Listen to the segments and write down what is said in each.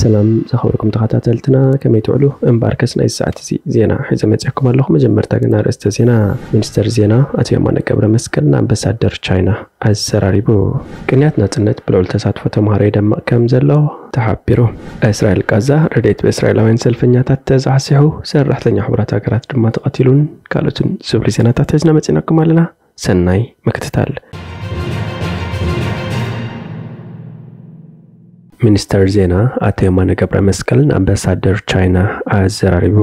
ሰላም ዝኸበርኩም ተኸታተልትና፣ ከመይ ትውዕሉ? እምበኣርከስ ናይ ሰዓት እዚ ዜና ሒዘ መጺኣኩም ኣለኹ። መጀመርታ ግን ኣርእስተ ዜና። ሚኒስተር ዜና ኣቶ የማነ ገብረ መስቀል ንኣምባሳደር ቻይና ኣዘራሪቡ። ቅንያት ናጽነት ብልዑል ተሳትፎ ተምሃሮ ይደምቕ ከም ዘሎ ተሓቢሩ። እስራኤል ቃዛ ረድኤት ብእስራኤላውያን ሰልፈኛታት ተዛሕሲሑ፣ ሰራሕተኛ ሕቡራት ሃገራት ድማ ተቐቲሉን ካልኦትን ዝብሉ ዜናታት ሒዝና መጺናኩም ኣለና። ሰናይ ምክትታል። ሚኒስተር ዜና ኣቶ የማነ ገብረ መስቀል ንኣምባሳደር ቻይና ኣዘራሪቡ።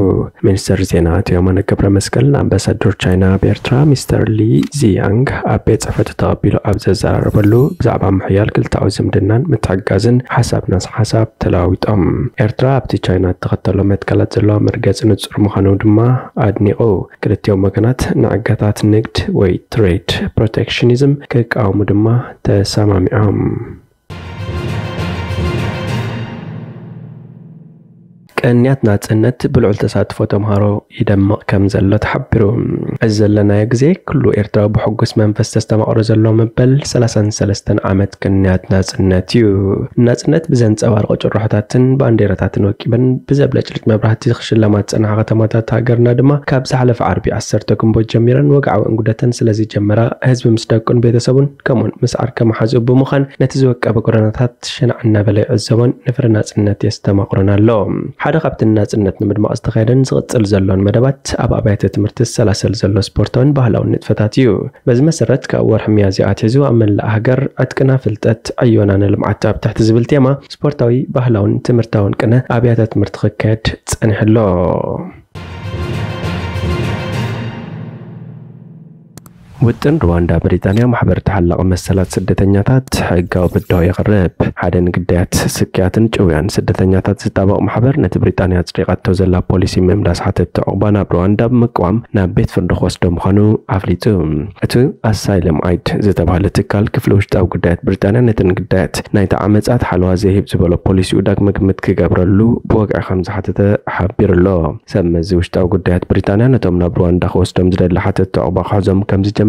ሚኒስተር ዜና ኣቶ የማነ ገብረ መስቀል ንኣምባሳደር ቻይና ኣብ ኤርትራ ሚስተር ሊ ዚያንግ ኣብ ቤት ጽሕፈቱ ተቐቢሉ ኣብ ዘዘራረበሉ፣ ብዛዕባ ምሕያል ክልታዊ ዝምድናን ምትሕግጋዝን ሓሳብ ናስ ሓሳብ ተለዋዊጦም። ኤርትራ ኣብቲ ቻይና እትኸተሎ መትከላት ዘለዋ መርገጺ ንጹር ምዃኑ ድማ ኣድኒቑ። ክልቲኦም ወገናት ንዕጋታት ንግድ ወይ ትሬድ ፕሮቴክሽኒዝም ክቃወሙ ድማ ተሰማሚዖም። ቅንያት ናጽነት ብልዑል ተሳትፎ ተምሃሮ ይደምቕ ከም ዘሎ ተሓቢሩ። እዚ ዘለናዮ ግዜ ኩሉ ኤርትራዊ ብሕጉስ መንፈስ ተስተማቕሮ ዘሎ መበል ሰላሳን ሰለስተን ዓመት ቅንያት ናጽነት እዩ። ናጽነት ብዘንጸባርቑ ጭርሖታትን ባንዴራታትን ወቂበን ብዘብለጭልጭ መብራህቲ ክሽለማ ዝጸንሓ ከተማታት ሃገርና ድማ ካብ ዝሓለፈ ዓርቢ ዓሰርተ ግንቦት ጀሚረን ወግዓዊ እንጉደተን ስለ ዝጀመራ፣ ህዝቢ ምስ ደቁን ቤተሰቡን ከምኡውን ምስ ዓርከ መሓዝኡ ብምዃን ነቲ ዝወቀበ ጎደናታት ሸናዕ እናበለ ይዕዘቦን ንፍረ ናጽነት የስተማቕሮን ኣሎ። ሓደ ካብቲ ናጽነት ንምድማቕ ዝተኻየደን ዝቕጽል ዘሎን መደባት ኣብ ኣብያተ ትምህርቲ ዝሰላሰል ዘሎ ስፖርታውን ባህላውን ንጥፈታት እዩ። በዚ መሰረት ካብ ወርሒ ሚያዝያ ኣትሒዙ ኣብ መላእ ሃገር ዕጥቅና ፍልጠት ዕዮና ንልምዓት ኣብ ትሕቲ ዝብል ቴማ ስፖርታዊ፣ ባህላውን ትምህርታውን ቅነ ኣብያተ ትምህርቲ ክካየድ ጸኒሑ ኣሎ። ውጥን ሩዋንዳ ብሪጣንያ ማሕበር ተሓላቒ መሰላት ስደተኛታት ሕጋዊ ብድሆ የቕርብ። ሓደ ንግዳያት ስቅያትን ጭውያን ስደተኛታት ዝጣበቕ ማሕበር ነቲ ብሪጣንያ ኣጽዲቓቶ ዘላ ፖሊሲ ምምላስ ሓተትቲ ዑቕባ ናብ ሩዋንዳ ብምቅዋም ናብ ቤት ፍርዲ ክወስዶ ምዃኑ ኣፍሊጡ። እቲ ኣሳይለም ኣይድ ዝተባህለ ትካል ክፍሊ ውሽጣዊ ጉዳያት ብሪጣንያ ነቲ ንግዳያት ናይቲ ዓመጻት ሓለዋ ዘይህብ ዝበሎ ፖሊሲኡ ዳግመ ግምት ክገብረሉ ብወግዒ ከም ዝሓተተ ሓቢሩ ኣሎ። ሰብ መዚ ውሽጣዊ ጉዳያት ብሪጣንያ ነቶም ናብ ሩዋንዳ ክወስዶም ዝደሊ ሓተትቲ ዑቕባ ክሕዞም ከም ዝጀመረ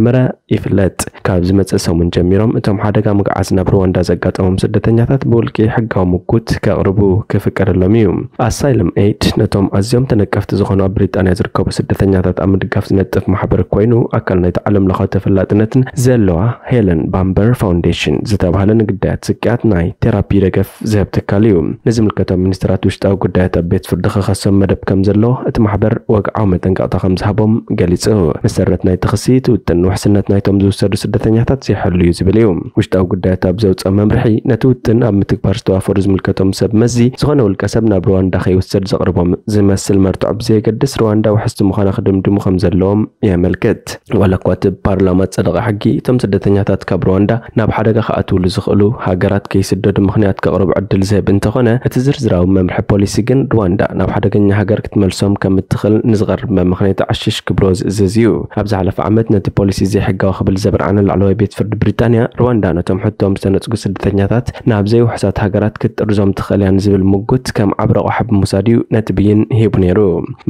ይፍለጥ። ካብ ዝመጽእ ሰሙን ጀሚሮም እቶም ሓደጋ ምግዓዝ ናብ ሩዋንዳ ዘጋጠሞም ስደተኛታት ብውልቂ ሕጋዊ ምጉት ከቕርቡ ክፍቀደሎም እዩ። ኣሳይለም ኤይድ ነቶም ኣዝዮም ተነቀፍቲ ዝኾኑ ኣብ ብሪጣንያ ዝርከቡ ስደተኛታት ኣብ ምድጋፍ ዝነጥፍ ማሕበር ኮይኑ፣ ኣካል ናይቲ ዓለም ለኻዊ ተፈላጥነትን ዘለዋ ሄለን ባምበር ፋውንዴሽን ዝተባህለ ንግዳያት ስቅያት ናይ ቴራፒ ደገፍ ዝህብ ትካል እዩ። ንዝምልከቶም ሚኒስትራት ውሽጣዊ ጉዳያት ኣብ ቤት ፍርዲ ክኸሶም መደብ ከም ዘሎ እቲ ማሕበር ወግዓዊ መጠንቀቕታ ከም ዝሃቦም ገሊጹ። መሰረት ናይቲ ክሲ እቲ ውጥን ንውሕስነት ናይቶም ዝውሰዱ ስደተኛታት ዘይሕሉ እዩ ዝብል እዩ። ውሽጣዊ ጉዳያት ኣብ ዘውፅኦ መምርሒ ነቲ ውጥን ኣብ ምትግባር ዝተዋፈሩ ዝምልከቶም ሰብ መዚ ዝኾነ ውልቀ ሰብ ናብ ሩዋንዳ ከይውሰድ ዘቕርቦም ዝመስል መርትዖ ብዘየገድስ ሩዋንዳ ውሕስቲ ምዃና ክድምድሙ ከም ዘለዎም የመልክት። ዋላ እኳ እቲ ብፓርላማ ዝጸደቐ ሕጊ እቶም ስደተኛታት ካብ ሩዋንዳ ናብ ሓደጋ ክኣትውሉ ዝኽእሉ ሃገራት ከይስደዱ ምኽንያት ከቕርቡ ዕድል ዝህብ እንተኾነ፣ እቲ ዝርዝራዊ መምርሒ ፖሊሲ ግን ሩዋንዳ ናብ ሓደገኛ ሃገር ክትመልሶም ከም እትኽእል ንዝቐርብ መመኽነይቲ ዕሽሽ ክብሎ ዝእዝዝ እዩ። ኣብ ዝሓለፈ ዓመት ነቲ ፖሊሲ ዘይሕጋዊ ክብል ዘብርዓነ ላዕለዋይ ቤት ፍርዲ ብሪጣንያ፣ ሩዋንዳ ነቶም ሕቶም ዝተነጽጉ ስደተኛታት ናብ ዘይውሑሳት ሃገራት ክትጥርዞም ትኽእል እያ ንዝብል ምጉት ከም ዓቢ ረቑሒ ብምውሳድ እዩ ነቲ ብይን ሂቡ ነይሩ።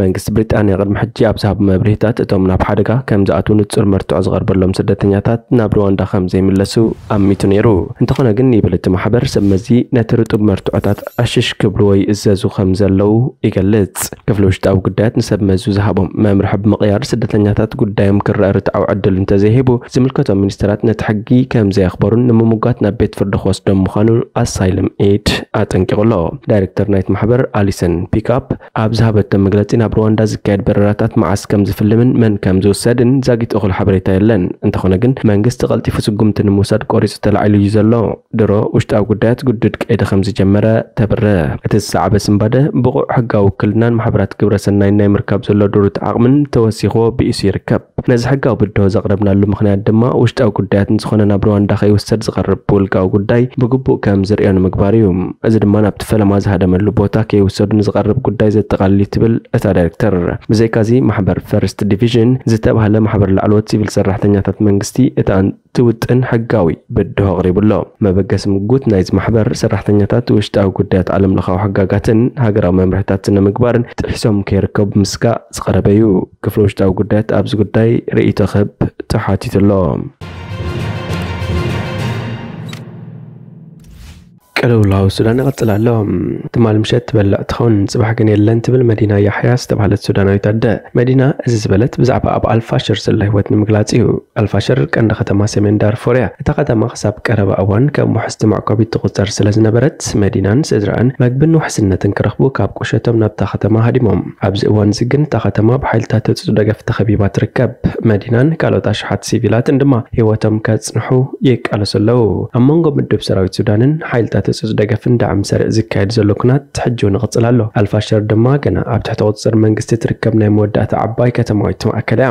መንግስቲ ብሪጣንያ ቅድሚ ሕጂ ኣብ ዝሃቦ መብርሂታት እቶም ናብ ሓደጋ ከም ዝኣትዉ ንጹር መርትዖ ዝቐርበሎም ስደተኛታት ናብ ሩዋንዳ ከም ዘይምለሱ ኣሚቱ ነይሩ። እንተኾነ ግን ይብል እቲ ማሕበር ሰብ መዚ ነቲ ርጡብ መርትዖታት ዕሽሽ ክብልዎ ይእዘዙ ከም ዘለዉ ይገልጽ። ክፍሊ ውሽጣዊ ጉዳያት ንሰብ መዙ ዝሃቦም መምርሒ ብምቕያር ስደተኛታት ጉዳዮም ክረአ ርትዓዊ ዕድል እንተዘይሂቡ ዝምልከቶም ሚኒስትራት ነቲ ሕጊ ከም ዘየኽበሩን ንምምጓት ናብ ቤት ፍርዲ ክወስዶም ምዃኑ ኣሳይለም ኤድ ኣጠንቂቑ ኣሎ። ዳይሬክተር ናይቲ ማሕበር ኣሊሰን ፒካፕ ኣብ ዝሃበቶ መግለጺ ናብ ሩዋንዳ ዝካየድ በረራታት መዓስ ከም ዝፍልምን መን ከም ዝውሰድን ዛጊት እኹል ሓበሬታ የለን። እንተኾነ ግን መንግስቲ ቀልጢፉ ስጉምቲ ንምውሳድ ቆሪጹ ተላዒሉ እዩ ዘሎ። ድሮ ውሽጣዊ ጉዳያት ግዱድ ቀይዲ ከም ዝጀመረ ተብርህ። እቲ ዝሰዓበ ስንባደ ብቑዕ ሕጋዊ ውክልናን ማሕበራት ግብረ ሰናይን ናይ ምርካብ ዘሎ ድሩት ዓቕምን ተወሲኽዎ ብኢሱ ይርከብ። ነዚ ሕጋዊ ብድሆ ዘቕረብናሉ ምኽንያት ድማ ውሽጣዊ ጉዳያት ንዝኾነ ናብ ሩዋንዳ ከይውሰድ ዝቐርብ ብውልቃዊ ጉዳይ ብግቡእ ከም ዝርእዮ ንምግባር እዩ። እዚ ድማ ናብቲ ፈለማ ዝሃደመሉ ቦታ ከይውሰዱ ንዝቐርብ ጉዳይ ዘጠቓልል እዩ ትብል እታ ዳይሬክተር። ብዘይካዚ ማሕበር ፈርስት ዲቪዥን ዝተባህለ ማሕበር ላዕለዎት ሲቪል ሰራሕተኛታት መንግስቲ እታ እቲ ውጥን ሕጋዊ ብድሆ ኣቕሪቡ ኣሎ። መበገሲ ምጉት ናይዚ ማሕበር ሰራሕተኛታት ውሽጣዊ ጉዳያት ዓለም ለኻዊ ሕጋጋትን ሃገራዊ መምርሕታት ስነ ምግባርን ጥሒሶም ከይርከቡ ምስጋእ ዝቐረበ እዩ። ክፍሊ ውሽጣዊ ጉዳያት ኣብዚ ጉዳይ ርእይቶ ክህብ ተሓቲቱ ኣሎ። ቅልውላው ሱዳን ይቕጽል ኣሎ። ትማል ምሸት ትበልዕ ትኸውን፣ ጽባሕ ግን የለን፣ ትብል መዲና ያሕያ ዝተባህለት ሱዳናዊት ኣደ። መዲና እዚ ዝበለት ብዛዕባ ኣብ ኣልፋሽር ዘሎ ህይወት ንምግላጽ እዩ። ኣልፋሽር ቀንዲ ከተማ ሰሜን ዳርፎር እያ። እታ ከተማ ክሳብ ቀረባ እዋን ከም ውሕስቲ መዕቆቢት ትቑጸር ስለ ዝነበረት፣ መዲናን ስድራኣን መግብን ውሕስነትን ክረኽቡ ካብ ቁሸቶም ናብታ ከተማ ሃዲሞም። ኣብዚ እዋን እዚ ግን እታ ከተማ ብሓይልታት ህጹጽ ደገፍ ተኸቢባ ትርከብ። መዲናን ካልኦት ኣሽሓት ሲቪላትን ድማ ህይወቶም ከጽንሑ ይቃለሱ ኣለዉ። ኣብ መንጎ ምድብ ሰራዊት ሱዳንን ሓይልታት ህጹጽ ደገፍን ዳዕም ሰሪዕ ዝካየድ ዘሎ ኩናት ሕጂ እውን ይቕጽል ኣሎ። ኣልፋሸር ድማ ገና ኣብ ትሕቲ ቁጽጽር መንግስቲ ትርከብ ናይ መወዳእታ ዓባይ ከተማዊት ማእከል እያ።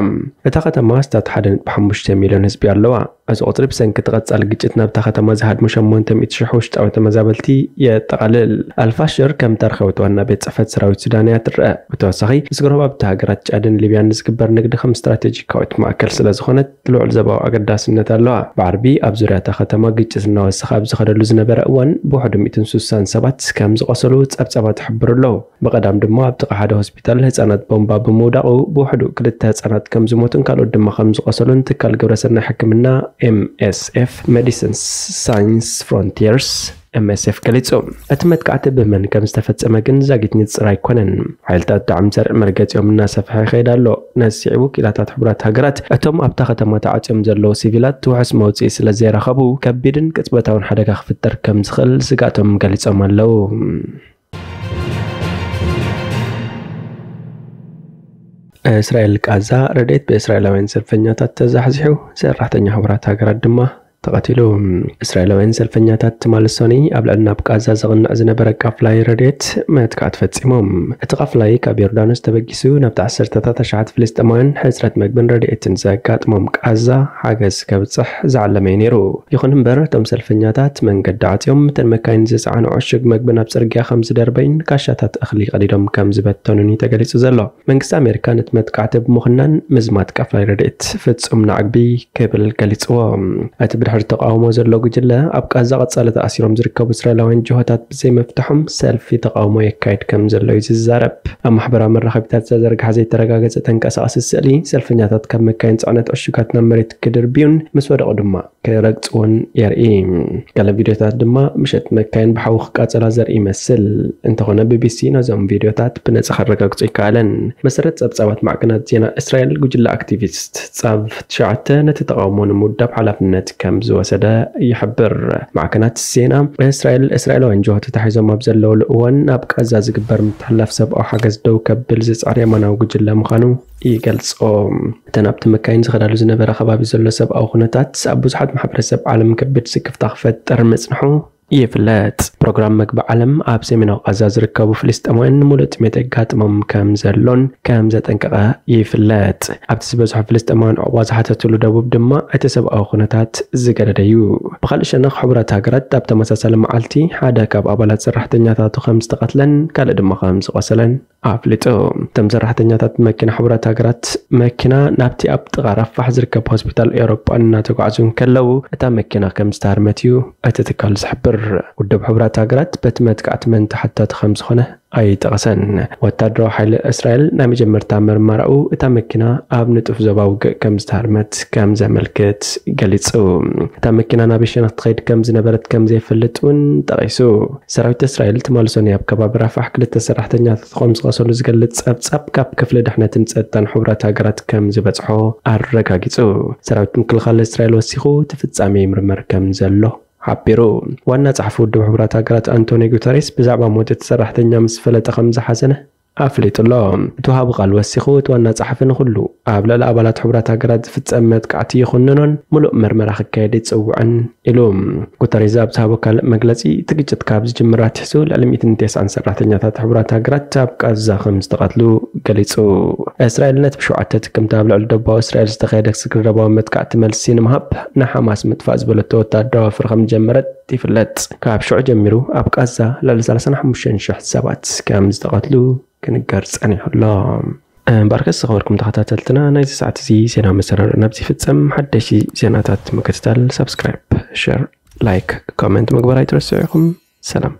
እታ ከተማ ስታት ሓደ ነጥቢ ሓሙሽተ ሚልዮን ህዝቢ ኣለዋ። እዚ ቁጽሪ ብሰንኪ እቲ ቀጻሊ ግጭት ናብታ ከተማ ዝሃድሙ ሸሞንተ ሚእቲ ሽሕ ውሽጣዊ ተመዛበልቲ የጠቓልል። ኣልፋሽር ከም ታሪኻዊት ዋና ቤት ጽሕፈት ሰራዊት ሱዳን እያ ትረአ። ብተወሳኺ፣ ምስ ጎረባብቲ ሃገራት ጫድን ሊብያን ንዝግበር ንግዲ ከም ስትራቴጂካዊት ማእከል ስለ ዝኾነት፣ ልዑል ዞባዊ ኣገዳስነት ኣለዋ። ብዓርቢ ኣብ ዙርያ እታ ከተማ ግጭት እናወሰኸ ኣብ ዝኸደሉ ዝነበረ እዋን፣ ብውሕዱ ሚእትን ስሳን ሰባት ከም ዝቖሰሉ ጸብጻባት ይሕብሩ ኣለዉ። ብቐዳም ድማ ኣብ ጥቓ ሓደ ሆስፒታል ህጻናት ቦምባ ብምውዳቑ ብውሕዱ ክልተ ህጻናት ከም ዝሞቱን ካልኦት ድማ ከም ዝቖሰሉን ትካል ግብረሰናይ ሕክምና ኤምኤስኤፍ፣ ሜዲሲንስ ሳንስ ፍሮንቲየርስ፣ ኤምኤስኤፍ፣ ገሊጹ። እቲ መጥቃዕቲ ብመን ከም ዝተፈጸመ ግን ዛጊት ንጽር ኣይኮነን። ሓይልታት ዳዕም ዘርኢ መርገጺኦም እናሰፍሐ ይኸይድ ኣሎ። ነዚ ስዒቡ ክኢላታት ሕቡራት ሃገራት እቶም ኣብታ ከተማ ተዓጽዮም ዘለዉ ሲቪላት ውሑስ መውጽኢ ስለ ዘይረኸቡ ከቢድን ቅጽበታውን ሓደጋ ክፍጠር ከም ዝኽእል ስግኣቶም ገሊጾም ኣለዉ። እስራኤል ቃዛ ረድኤት ብእስራኤላውያን ሰልፈኛታት ተዛሕዚሑ፣ ሰራሕተኛ ሕቡራት ሃገራት ድማ ተቐቲሉ። እስራኤላውያን ሰልፈኛታት ትማሊ ሰኑይ ኣብ ልዕሊ ናብ ቃዛ ዘቕንዕ ዝነበረ ቃፍላይ ረድኤት መጥቃዕቲ ፈጺሞም። እቲ ቃፍላይ ካብ ዮርዳኖስ ተበጊሱ ናብቲ ዓሰርተታት ኣሽሓት ፍልስጤማውያን ሕጽረት መግብን ረድኤትን ዘጋጥሞም ቃዛ ሓገዝ ከብጽሕ ዝዓለመ እዩ ነይሩ። ይኹን እምበር፣ እቶም ሰልፈኛታት መንገዲ ዓጽዮም፣ እተን መካይን ዝጸዓኑ ዕሹግ መግቢ ናብ ጽርግያ ከም ዝደርበዩን ካሻታት እኽሊ ቀዲዶም ከም ዝበተኑን እዩ ተገሊጹ ዘሎ። መንግስቲ ኣሜሪካ ነቲ መጥቃዕቲ ብምኹናን ምዝማት ቃፍላይ ረድኤት ፍጹም ናዕቢ ክብል ገሊጽዎ። እቲ ብድሕሪ ተቃውሞ ዘሎ ጉጅለ ኣብ ቃዛ ቀጻሊ ተኣሲሮም ዝርከቡ እስራኤላውያን ጅሆታት ብዘይምፍታሖም ሰልፊ ተቃውሞ የካይድ ከም ዘሎ እዩ ዝዛረብ። ኣብ ማሕበራዊ መራኸቢታት ዝተዘርግሐ ዘይተረጋገጸ ተንቀሳቓሲ ስእሊ፣ ሰልፈኛታት ካብ መካይን ጽዕነት ዕሹጋት ናብ መሬት ክድርብዩን ምስ ወደቑ ድማ ክረግጽዎን የርኢ። ገለ ቪድዮታት ድማ ምሸት መካይን ብሓዊ ክቃጸላ ዘርኢ ይመስል። እንተኾነ፣ ቢቢሲ ነዞም ቪድዮታት ብነጻ ከረጋግጾ ኣይከኣለን። መሰረት ጸብጻባት ማዕከናት ዜና እስራኤል፣ ጉጅለ ኣክቲቪስት ጻቭ ትሽዓተ ነቲ ተቓውሞ ንምውዳብ ሓላፍነት ከም ዝወሰደ ይሕብር። ማዕከናት ዜና እስራኤል፣ እስራኤላውያን ጅሆ ተታሒዞም ኣብ ዘለውሉ እዋን፣ ናብ ቃዛ ዝግበር ምትሕልላፍ ሰብኣዊ ሓገዝ ደው ከብል ዝጽዕር የማናዊ ጉጅለ ምዃኑ ይገልጾ። እተን ኣብቲ መካይን ዝኸዳሉ ዝነበራ ከባቢ ዘሎ ሰብኣዊ ኩነታት ኣብ ብዙሓት ማሕበረሰብ ዓለም ከቢድ ስክፍታ ክፈጥር ምጽንሑ ይፍለጥ። ፕሮግራም መግቢ ዓለም ኣብ ሰሜናዊ ቃዛ ዝርከቡ ፍልስጤማውያን ንምሉእ ጥሜት የጋጥሞም ከም ዘሎን ከም ዘጠንቀቐ ይፍለጥ። ኣብቲ ዝበዝሑ ፍልስጤማውያን ዕቑባ ዝሓተትሉ ደቡብ ድማ እቲ ሰብኣዊ ኩነታት ዝገደደ እዩ። ብኻልእ ሸነኽ፣ ሕቡራት ሃገራት ኣብ ተመሳሳሊ መዓልቲ ሓደ ካብ ኣባላት ሰራሕተኛታቱ ከም ዝተቐትለን ካልእ ድማ ከም ዝቖሰለን ኣፍሊጡ። እቶም ሰራሕተኛታት መኪና ሕቡራት ሃገራት መኪና ናብቲ ኣብ ጥቓ ራፋሕ ዝርከብ ሆስፒታል ኤውሮጳ እናተጓዕዙ እንከለዉ፣ እታ መኪና ከም ዝተሃርመት እዩ እቲ ትካል ዝሕብር። ውድብ ሕቡራት ሃገራት በቲ መጥቃዕቲ መን ተሓታቲ ከም ዝኾነ ኣይጠቐሰን። ወታደራዊ ሓይሊ እስራኤል ናይ መጀመርታ መርማራኡ እታ መኪና ኣብ ንጡፍ ዞባ ውግእ ከም ዝተሃርመት ከም ዘመልክት ገሊጹ። እታ መኪና ናብ ሸነኽ ትኸይድ ከም ዝነበረት ከም ዘይፈልጥ እውን ጠቒሱ። ሰራዊት እስራኤል ትማሊ ሰኑይ ኣብ ከባቢ ራፋሕ ክልተ ሰራሕተኛታት ከም ዝቐሰሉ ዝገልጽ ጸብጻብ ካብ ክፍሊ ድሕነትን ጸጥታን ሕቡራት ሃገራት ከም ዝበጽሖ ኣረጋጊጹ። ሰራዊት ምክልኻል እስራኤል ወሲኹ፣ እቲ ፍጻሜ ይምርመር ከም ዘሎ ሓቢሩ። ዋና ጸሓፊ ውድብ ሕቡራት ሃገራት ኣንቶኒ ጉተሬስ ብዛዕባ ሞት እቲ ሰራሕተኛ ምስ ፈለጠ ከም ዝሓዘነ ኣፍሊጡ ኣሎ። እቲ ወሃቢ ቃል ወሲኹ፣ እቲ ዋና ጸሓፊ ንኹሉ ኣብ ልዕሊ ኣባላት ሕቡራት ሃገራት ዝፍጸም መጥቃዕቲ ይኹንኖን ምሉእ መርመራ ክካየድ ይጽውዕን ኢሉ። ጉተሬዝ ኣብ ዝሃቦ ካልእ መግለጺ፣ እቲ ግጭት ካብ ዝጅምር ኣትሒዙ ልዕሊ ሚእትን ተስዓን ሰራሕተኛታት ሕቡራት ሃገራት ኣብ ቃዛ ከም ዝተቐትሉ ገሊጹ። እስራኤል ነቲ ብሸውዓተ ጥቅምቲ ኣብ ልዕሊ ደቡባዊ እስራኤል ዝተኻየደ ስግረ-ዶባዊ መጥቃዕቲ መልሲ ንምሃብ ንሓማስ ምጥፋእ ዝበለቶ ወታደራዊ ወፍሪ ከም ዝጀመረት ይፍለጥ። ካብ ሽዑ ጀሚሩ ኣብ ቃዛ ልዕሊ ሰላሳን ሓሙሽተን ሽሕ ሰባት ከም ዝተቐትሉ ክንገር ጸኒሑ ኣሎ። እምበኣርከስ ዝኸበርኩም ተኸታተልትና፣ ናይዚ ሰዓት እዚ ዜና መሰናድኦ ናብዚ ይፍጸም። ሓደሽቲ ዜናታት ምክትታል ሳብስክራይብ፣ ሸር፣ ላይክ፣ ኮመንት ምግባር ኣይትረስዑ ኢኹም። ሰላም።